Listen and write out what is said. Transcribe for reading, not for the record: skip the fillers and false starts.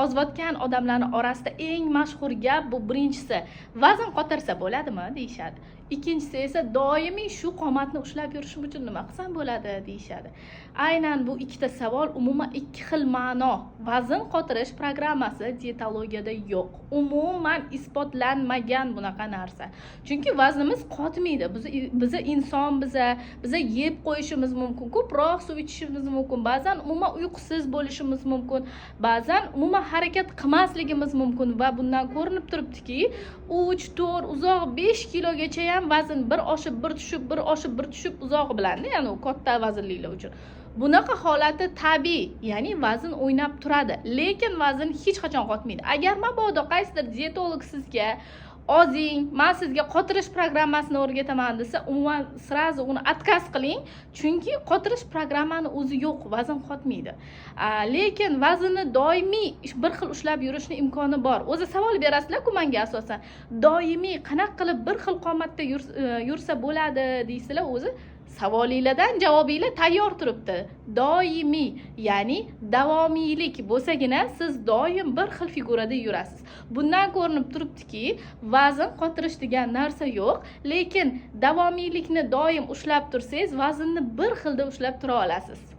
Ozayotgan odamlarni orasida eng mashhur gap bu birinchisi: "Vazn qotirsa bo'ladimi?" deyishadi. Ikkinchisi esa: "Doimiy shu qomatni ushlab yurishim uchun nima qilsam bo'ladi?" deyishadi. Aynan bu ikkita savol umuman ikki xil ma'no. Vazn qotirish programmasi dietologiyada yo'q, umuman isbotlanmagan bunaqa narsa, chunki vaznimiz qotmaydi. Biza inson, biza yeb qo'yishimiz mumkin, ko'proq suv ichishimiz mumkin, ba'zan umuman uyqusiz bo'lishimiz mumkin, ba'zan umuman harakat qilmasligimiz mumkin. Va bundan ko'rinib turibdiki, 3, 4, uzoq 5 kilogacha ham vazn bir oshib, bir tushib, bir oshib, bir tushib, uzog'i bilanda, ya'ni u katta vaznlilar uchun bunaqa holati tabiiy, ya'ni vazn o'ynab turadi, lekin vazn hech qachon qotmaydi. Agar mabodo qaysidir dietolog sizga "Ozing, man sizga qotirish programmasini o'rgataman" desa, umuman сразу uni отказ qiling, chunki qotirish programmani o'zi yo'q, vazn qotmaydi. Lekin vaznni doimiy bir xil ushlab yurishni imkoni bor. O'zi savol berasizlarku manga asosan: "Doimiy qanaqa qilib bir xil qomatda yursa bo'ladi?" deysizlar. O'zi savolinglardan javobinglar tayyor turibdi. Doimiy, ya'ni davomiylik bo'lsagina, siz doim bir xil figurada yurasiz. Bundan ko'rinib turibdiki, vazn qotirish degan narsa yo'q, lekin davomiylikni doim ushlab tursangiz, vaznni bir xilda ushlab tura olasiz.